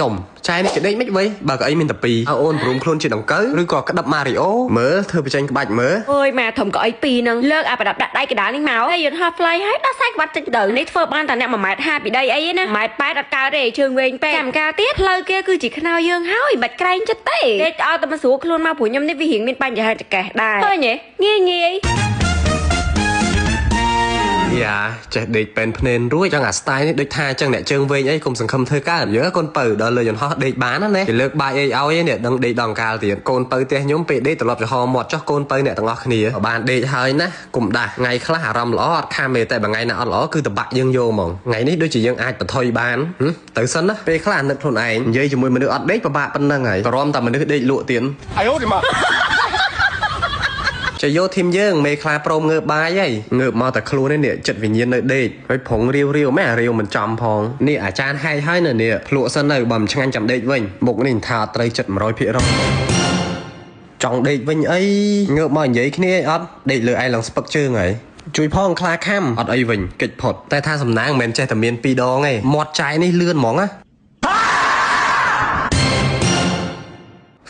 ចំចែនេះគេដេកមិនវិញបើកៅអីមានតែពីរឲ្យអូនព្រមខ្លួនជាដង្កូវឬក៏ក្តាប់ម៉ារីអូមើលធ្វើបញ្ចេញក្បាច់មើល អើយម៉ែធំកៅអីពីរហ្នឹងលើកអាប្រដាប់ដាក់ដៃកដាលនេះមកហើយយន្តហោះ fly ហើយដោះខ្សែក្បាត់ចេញទៅនេះធ្វើបានតែអ្នក1ម៉ែត្រ50ពីដីអីណា1ម៉ែត្រ8អត់កើតទេជើងវែងពេកចាំការទៀតផ្លូវគេគឺជាខ្នើយយើងហើយបាច់ក្រែងចិត្តទេដេកឲ្យតែមកស្រួលខ្លួនមកព្រោះខ្ញុំនេះវារៀងមានបញ្ហាចកេះដែរឃើញទេងាយងាយ យ៉ាចេះដេកពេនភ្នែនរួចចឹងអា style នេះដូចថាចឹងអ្នកជើងវែងអីកុំសង្ឃឹមធ្វើកើតយើកូនពៅដល់លើយន្តហោះដេកបានណាណាគេលើកបាយអីឲ្យនេះដឹងដេកដល់កាលទៀតកូនពៅផ្ទះខ្ញុំពេលដេកត្រឡប់ចំហមាត់ចុះកូនពៅអ្នកទាំងអស់គ្នាបានដេកហើយណាកុំដាស់ថ្ងៃខ្លះអារម្មណ៍ល្អអត់ខាំទេតែបើថ្ងៃណាអត់ល្អគឺតបាក់យើងយកហ្មងថ្ងៃនេះដូចជាយើងអាចបន្ថយបានទៅសិនណាពេលខ្លះអាណិតខ្លួនឯងនិយាយជាមួយមនុស្សអត់ដេកពិបាកប៉ុណ្ណឹងហើយក្រមតែមនុស្សដេកលក់ទៀត 哎呦我的妈！ ចយោធីមយើងមេខ្លាព្រមងើបបាយហើយងើបមកតែខ្លួនឯនេះចិត្តវិញ្ញាណនៅដេកហើយប្រងរាវរាវម៉ែរាវមិនចំផងនេះអាចារ្យហែកហើយនៅនេះភ្លក់សិនទៅបើមិនឆ្ងាញ់ចាំដេកវិញមុខនេះថាអត់ត្រូវចិត្ត100%ចង់ដេកវិញអីងើបមកនិយាយគ្នាអត់ដេកលើឯងឡើងស្ពឹកជើងហើយជួយផងខ្លាខំអត់អីវិញកិច្ចផុតតែថាសំណាងមិនមែនចេះតែមានពីរដងទេមាត់ចាយនេះលឿនហ្មងណា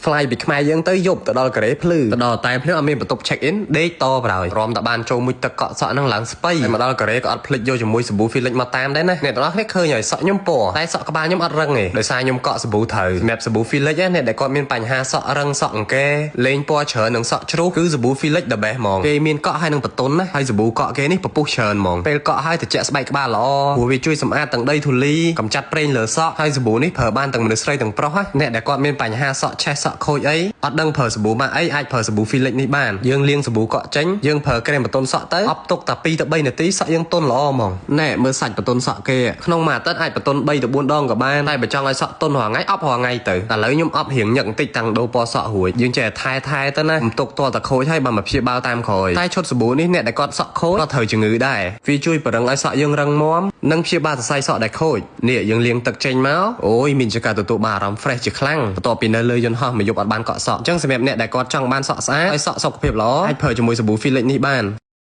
fly ពីខ្មែរយើងទៅយប់ទៅដល់កូរ៉េភ្លឺទៅដល់តែភ្លឺអត់មានបន្ទប់ check in ដេកតប្រហើយរំតែបានចូលមួយទឹកកក់សក់ហ្នឹងឡើងស្បៃហើយមកដល់កូរ៉េក៏អត់ភ្លេចយកជាមួយសាប៊ូ Felix មកតាមដែរណាអ្នកទាំងអស់គ្នាឃើញហើយសក់ខ្ញុំពណ៌តែសក់ក្បាលខ្ញុំអត់រឹងទេដោយសារខ្ញុំកក់សាប៊ូត្រូវសម្រាប់សាប៊ូ Felix អ្នកដែលគាត់មានបញ្ហាសក់រឹងសក់អង្គែលេងពណ៌ច្រើននិងសក់ជ្រុះគឺសាប៊ូ Felix the best ហ្មងគេមានកក់ហើយនឹងបតុនណាហើយសាប៊ូកក់គេនេះពពុះច្រើនហ្មងពេលកក់ហើយត្រជាក់ស្បែកក្បាលល្អព្រោះវាជួយសម្អាតទាំងដីធូលីកម្ចាត់ប្រេងលើសក់ហើយសាប៊ូនេះប្រើបានទាំងមនុស្សស្រីទាំងប្រុសណាអ្នកដែលគាត់មានបញ្ហាសក់ឆេះសក់ខូចអីអត់ដឹងប្រើសាប៊ូម៉ាក់អីអាចប្រើសាប៊ូ Felix នេះបានយើងលាងសាប៊ូកក់ចេញយើងប្រើក្រែមបតុនសក់ទៅអប់ទុកតែ2ទៅ3នាទីសក់យើងទន់ល្អហ្មងណែមើលសាច់បតុនសក់គេក្នុងមួយអាទិត្យអាចបតុន3ទៅ4ដងក៏បានតែបើចង់ឲ្យសក់ទន់រាល់ថ្ងៃអប់រាល់ថ្ងៃទៅឥឡូវខ្ញុំអប់រៀងញឹកបន្តិចតាំងដូរពណ៌សក់រួចយើងចេះថែថែទៅណាមិនទុកតតែខូចហើយបើមកព្យាបាលតាមក្រោយតែឈុតសាប៊ូនេះអ្នកដែលគាត់សក់ខូចក៏ត្រូវជំងឺដែរវាជួយបរឹងឲ្យសក់យើងរឹងមាំនិងព្យាបាលសរសៃសក់ដែលខូចនេះយើងលាងទឹកចេញមកអូយមានជាការទទួលបានអារម្មណ៍ fresh ជាខ្លាំងបន្ទាប់ពីនៅលើយន្តហោះមួយយប់អត់បានកក់សក់អញ្ចឹងសម្រាប់អ្នកដែលគាត់ចង់បានសក់ស្អាតហើយសក់សុខភាពល្អអាចប្រើជាមួយសាប៊ូ Felix នេះបាន។